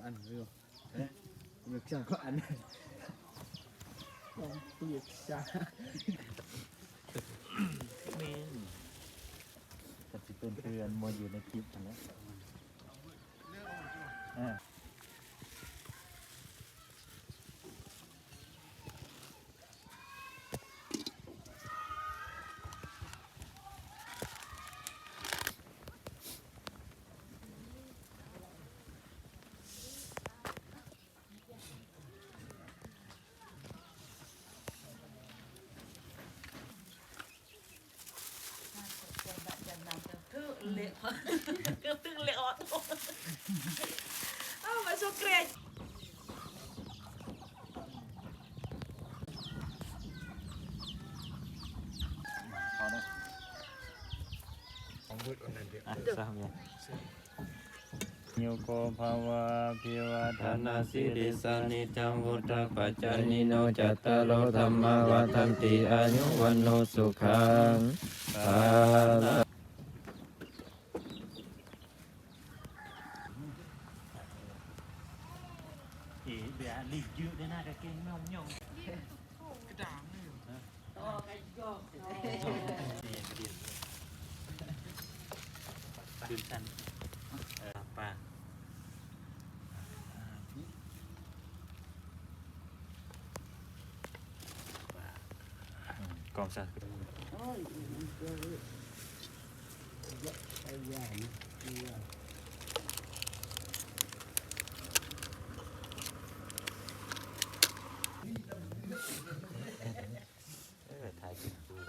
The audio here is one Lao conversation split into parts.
ອັນເດີ ເອີ ເລືອກຊາກວ່າອັນ ຂອງເລືອກຊາ ແມ່ນ ກໍຊິເປັນຄືອັນໝົດຢູ່ໃນຄລິບຫັ້ນແຫຼະ ເອີ. ອາ ສາມຢ່າງ. ໂຍໂກພາວາ ອະພິວາທະນະສີລິສາ ນິຈຈັງ ວຸດທາປະຈາຍິໂນ ຈັດຕາໂລ ທຳມາ ວັດທັນຕິ ອາຍຸ ວັນໂນ ສຸຂັງ ພະລັງ. ເອ ເບຍ ລີບຢືດໄດ້ນະ ກາງເກງແມວຍ່ອງ ກະດາງເລີຍ. ຕື່ນຕັນ ເອີ ປາ ປາ ອືມ ກ້ອງຊັ້ນ. ເອີ ຖ່າຍຄລິບຄູ່.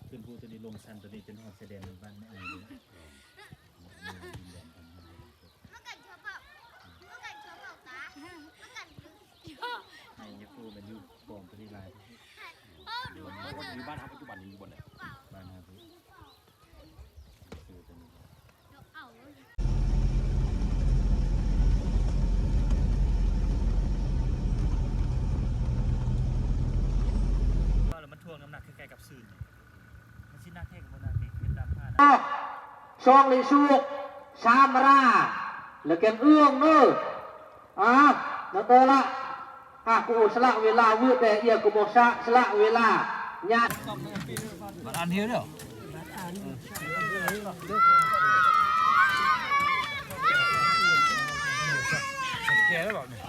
ຂຶ້ນພູຕົວນີ້ລົງຊັນຕົວນີ້ຈົນຮອດຊາຍແດນບ້ານແມ່ອາຍເລີຍ. ໃຫ້ຍາຄູມັນຢູ່ປອມຕົວນີ້ຫຼາຍ. ຢູ່ບ້ານເຮົາປັດຈຸບັນນີ້ຢູ່ບ່ອນໃດ? ບ້ານເຮົາ. ວ່າແລ້ວມັນຖ່ວງນ້ຳໜັກຄືກັນກັບຊືນ ມັນຊິໜັກແທ້ກໍບໍ່ໜັກເດ ເຮັດຕາມທ່ານະ. ຊອງລີຊູກ ຊາມຣາ ແລະ ແກງເອື້ອງເດີ. ອາ ນະໂຕລະ ຫາກກູສະຫຼະເວລາວືດແດ່ ເອີຍ ກູບໍ່ສະ ສະຫຼະເວລາຍາກ. ບັດອ່ານເຮເດີ ແກ່ແລ້ວບາດນີ້.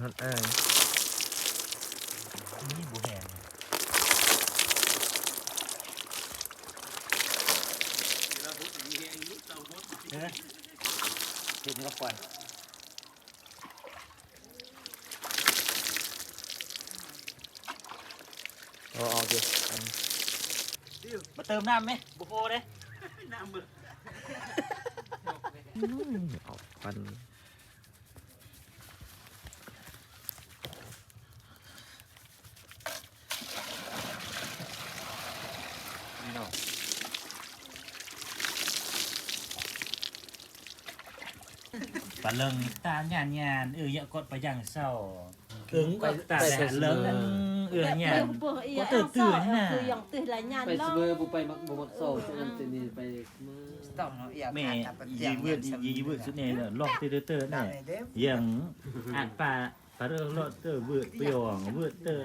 ມັນອາຍ ນີ້ບໍ່ແຮງ ເຫັນບໍ່ ເຫັນກັບຄວັນ. ເອົາ ເອົາເດ ອັນ ມາເຕີມນ້ຳແມ ບໍ່ພໍເດ້ ນ້ຳເບິດ ອືມ ເອົາຄວັນ ປາເລິງຕາຍານຍານ ເອີ ຢາກອດປາຍັງເຊົາ ເອີ ກໍຕາຍານເລິງ ເອີ ຍານ ກໍເຕີຕື່ນນະ ໄປສະເບີ ບໍ່ໄປ ມັກ ບໍ່ມັກເຊົາ ອັນນີ້ໄປ ແມ່ ຢີເວີດ ຢີເວີດສຸດແນ່ເນາະ ລັອກເຕີເຕີນະ ຍັງ ອາດປາ ປາເລີ ເລີເຕີ ເວີດ ປະຢອງ ເວີດເຕີ